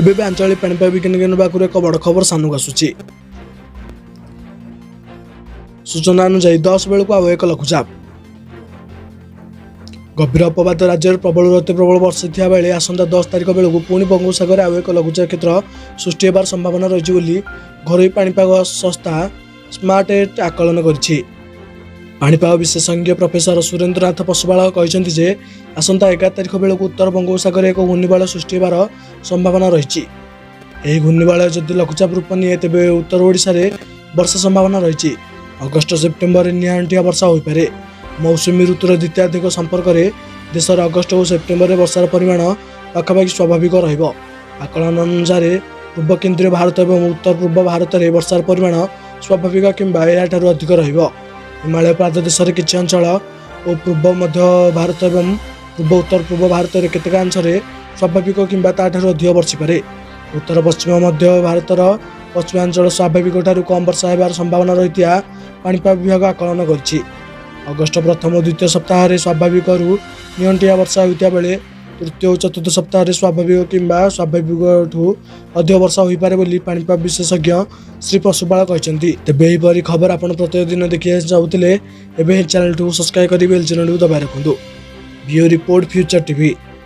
ଏବେ ବି ଆଞ୍ଚଳିକ ପାଣିପାଗ ବିଜ୍ଞାନ କେନ୍ଦ୍ର ପାଖରୁ ଏକ ବଡ଼ ଖବର ସାମ୍ନାକୁ ଆସୁଛି। ସୂଚନା ଅନୁଯାୟୀ, 10 ବେଳକୁ ଆଉ ଏକ ଲଘୁଚାପ। ଗଭୀର ଅବପାତ ରାଜ୍ୟରେ ପ୍ରବଳରୁ ଅତି ପ୍ରବଳ ବର୍ଷା ଥିବା ବେଳେ ଆସନ୍ତା 10 ତାରିଖ ବେଳକୁ ପୁଣି ବଙ୍ଗୋପସାଗରରେ ଆଉ ଏକ ଲଘୁଚାପ କ୍ଷେତ୍ର ସୃଷ୍ଟି ହେବାର ସମ୍ଭାବନା ରହିଛି ବୋଲି ଘରୋଇ ପାଣିପାଗ ସଂସ୍ଥା ସ୍ମାର୍ଟ ଏଟ୍ ଆକଳନ କରିଛି। ପାଣିପାଗ ବିଶେଷଜ୍ଞ ପ୍ରଫେସର ସୁରେନ୍ଦ୍ରନାଥ ପଶୁପାଳ କହିଛନ୍ତି ଯେ ଆସନ୍ତା 11 ତାରିଖ ବେଳକୁ ଉତ୍ତର ବଙ୍ଗୋପସାଗରରେ ଏକ ଘୂର୍ଣ୍ଣିବଳୟ ସୃଷ୍ଟି ହେବାର ସମ୍ଭାବନା ରହିଛି। ଏହି ଘୂର୍ଣ୍ଣିବଳୟ ଯଦି ଲଘୁଚାପ ରୂପ ନିଏ, ତେବେ ଉତ୍ତର ଓଡ଼ିଶାରେ ବର୍ଷା ସମ୍ଭାବନା ରହିଛି। ଅଗଷ୍ଟ ସେପ୍ଟେମ୍ବରରେ ନିଆଣ୍ଟିଆ ବର୍ଷା ହୋଇପାରେ। ମୌସୁମୀ ଋତୁର ଦ୍ୱିତୀୟାଧିକ ସମ୍ପର୍କରେ ଦେଶରେ ଅଗଷ୍ଟ ଓ ସେପ୍ଟେମ୍ବରରେ ବର୍ଷାର ପରିମାଣ ପାଖାପାଖି ସ୍ୱାଭାବିକ ରହିବ। ଆକଳନ ଅନୁସାରେ ପୂର୍ବ କେନ୍ଦ୍ରୀୟ ଭାରତ ଏବଂ ଉତ୍ତର ପୂର୍ବ ଭାରତରେ ବର୍ଷାର ପରିମାଣ ସ୍ୱାଭାବିକ କିମ୍ବା ଏହାଠାରୁ ଅଧିକ ରହିବ। ହିମାଳୟ ପାଦଦେଶରେ କିଛି ଅଞ୍ଚଳ ଓ ପୂର୍ବ ମଧ୍ୟ ଭାରତ ଏବଂ ପୂର୍ବ ଉତ୍ତର ପୂର୍ବ ଭାରତରେ କେତେକାଂଶରେ ସ୍ୱାଭାବିକ କିମ୍ବା ତାଠାରୁ ଅଧିକ ବର୍ଷିପାରେ। ଉତ୍ତର ପଶ୍ଚିମ ମଧ୍ୟ ଭାରତର ପଶ୍ଚିମାଞ୍ଚଳ ସ୍ୱାଭାବିକ ଠାରୁ କମ୍ ବର୍ଷା ହେବାର ସମ୍ଭାବନା ରହିଥିବା ପାଣିପାଗ ବିଭାଗ ଆକଳନ କରିଛି। ଅଗଷ୍ଟ ପ୍ରଥମ ଓ ଦ୍ୱିତୀୟ ସପ୍ତାହରେ ସ୍ୱାଭାବିକରୁ ନିଅଣ୍ଟିଆ ବର୍ଷା ହେଉଥିବା ବେଳେ ତୃତୀୟ ଓ ଚତୁର୍ଥ ସପ୍ତାହରେ ସ୍ୱାଭାବିକ କିମ୍ବା ସ୍ୱାଭାବିକଠୁ ଅଧିକ ବର୍ଷା ହୋଇପାରେ ବୋଲି ପାଣିପାଗ ବିଶେଷଜ୍ଞ ଶ୍ରୀ ପଶୁପାଳ କହିଛନ୍ତି। ତେବେ ଏହିପରି ଖବର ଆପଣ ପ୍ରତ୍ୟେକ ଦିନ ଦେଖିବାକୁ ଚାହୁଁଥିଲେ ଏବେ ଏହି ଚ୍ୟାନେଲଟିକୁ ସବସ୍କ୍ରାଇବ୍ କରି ବେଲ୍ ଚିହ୍ନଟିକୁ ଦବାଇ ରଖନ୍ତୁ। Bureau report, future TV.